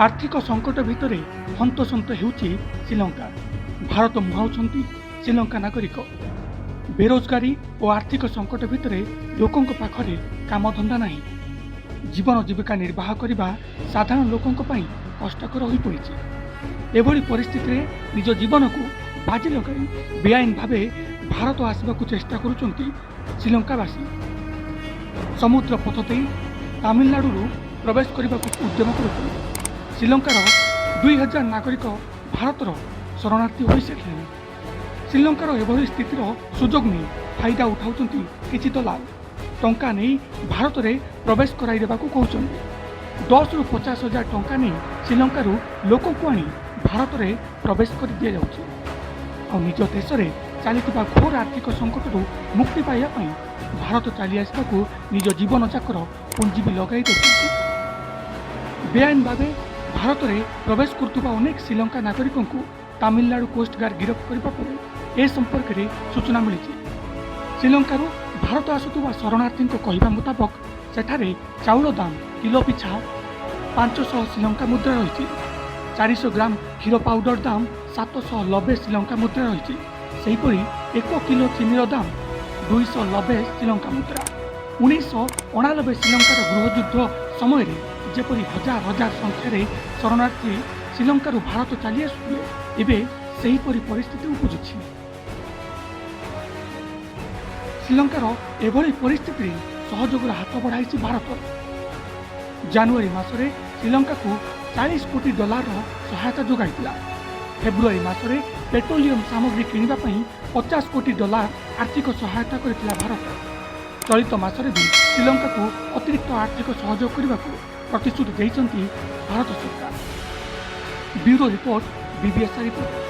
ଆର୍ଥିକ ସଙ୍କଟ ଭିତରେ ହନ୍ତସନ୍ତ ହେଉଛି ଶ୍ରୀଲଙ୍କା। ଭାରତ ମୁହାଁଉଛନ୍ତି ଶ୍ରୀଲଙ୍କା ନାଗରିକ। ବେରୋଜଗାରୀ ଓ ଆର୍ଥିକ ସଙ୍କଟ ଭିତରେ ଲୋକଙ୍କ ପାଖରେ କାମଧନ୍ଦା ନାହିଁ। ଜୀବନ ଜୀବିକା ନିର୍ବାହ କରିବା ସାଧାରଣ ଲୋକଙ୍କ ପାଇଁ କଷ୍ଟକର ହୋଇପଡ଼ିଛି। ଏଭଳି ପରିସ୍ଥିତିରେ ନିଜ ଜୀବନକୁ ବାଜି ଲଗାଇ ବେଆଇନ ଭାବେ ଭାରତ ଆସିବାକୁ ଚେଷ୍ଟା କରୁଛନ୍ତି ଶ୍ରୀଲଙ୍କାବାସୀ। ସମୁଦ୍ର ପଥ ଦେଇ ତାମିଲନାଡୁରୁ ପ୍ରବେଶ କରିବାକୁ ଉଦ୍ୟମ କରୁଛନ୍ତି। ଶ୍ରୀଲଙ୍କାର 2000 ନାଗରିକ ଭାରତର ଶରଣାର୍ଥୀ ହୋଇସାରିଲେଣି। ଶ୍ରୀଲଙ୍କାର ଏଭଳି ସ୍ଥିତିର ସୁଯୋଗ ନେଇ ଫାଇଦା ଉଠାଉଛନ୍ତି କିଛି ଦଲାଲ। ଟଙ୍କା ନେଇ ଭାରତରେ ପ୍ରବେଶ କରାଇ ଦେବାକୁ କହୁଛନ୍ତି। 10ରୁ 50 ହଜାର ଟଙ୍କା ନେଇ ଶ୍ରୀଲଙ୍କାରୁ ଲୋକଙ୍କୁ ଆଣି ଭାରତରେ ପ୍ରବେଶ କରି ଦିଆଯାଉଛି। ଆଉ ନିଜ ଦେଶରେ ଚାଲିଥିବା ଘୋର ଆର୍ଥିକ ସଙ୍କଟରୁ ମୁକ୍ତି ପାଇବା ପାଇଁ ଭାରତ ଚାଲି ଆସିବାକୁ ନିଜ ଜୀବନ ଯାକର ପୁଞ୍ଜି ବି ଲଗାଇ ଦେଉଛନ୍ତି। ବେଆଇନ ଭାବେ ଭାରତରେ ପ୍ରବେଶ କରୁଥିବା ଅନେକ ଶ୍ରୀଲଙ୍କା ନାଗରିକଙ୍କୁ ତାମିଲନାଡୁ କୋଷ୍ଟଗାର୍ଡ ଗିରଫ କରିବା ପରେ ଏ ସମ୍ପର୍କରେ ସୂଚନା ମିଳିଛି। ଶ୍ରୀଲଙ୍କାରୁ ଭାରତ ଆସୁଥିବା ଶରଣାର୍ଥୀଙ୍କ କହିବା ମୁତାବକ, ସେଠାରେ ଚାଉଳ ଦାମ କିଲୋ ପିଛା 500 ଶ୍ରୀଲଙ୍କା ମୁଦ୍ରା ରହିଛି। 400 ଗ୍ରାମ କ୍ଷୀର ପାଉଡର ଦାମ 790 ଶ୍ରୀଲଙ୍କା ମୁଦ୍ରା ରହିଛି। ସେହିପରି 1 କିଲୋ ଚିନିର ଦାମ 290 ଶ୍ରୀଲଙ୍କା ମୁଦ୍ରା। 1989 ଶ୍ରୀଲଙ୍କାର ଗୃହଯୁଦ୍ଧ ସମୟରେ ଯେପରି ହଜାର ହଜାର ସଂଖ୍ୟାରେ ଶରଣାର୍ଥୀ ଶ୍ରୀଲଙ୍କାରୁ ଭାରତ ଚାଲି ଆସୁଥିଲେ, ଏବେ ସେହିପରି ପରିସ୍ଥିତି ଉପୁଜୁଛି। ଶ୍ରୀଲଙ୍କାର ଏଭଳି ପରିସ୍ଥିତିରେ ସହଯୋଗର ହାତ ବଢ଼ାଇଛି ଭାରତ। ଜାନୁଆରୀ ମାସରେ ଶ୍ରୀଲଙ୍କାକୁ 40 କୋଟି ଡଲାରର ସହାୟତା ଯୋଗାଇଥିଲା। ଫେବୃଆରୀ ମାସରେ ପେଟ୍ରୋଲିୟମ ସାମଗ୍ରୀ କିଣିବା ପାଇଁ 50 କୋଟି ଡଲାର ଆର୍ଥିକ ସହାୟତା କରିଥିଲା ଭାରତ। ଚଳିତ ମାସରେ ବି ଶ୍ରୀଲଙ୍କାକୁ ଅତିରିକ୍ତ ଆର୍ଥିକ ସହଯୋଗ କରିବାକୁ ପ୍ରତିଶ୍ରୁତି ଦେଇଛନ୍ତି ଭାରତ ସରକାର। Bureau report, BBSR report.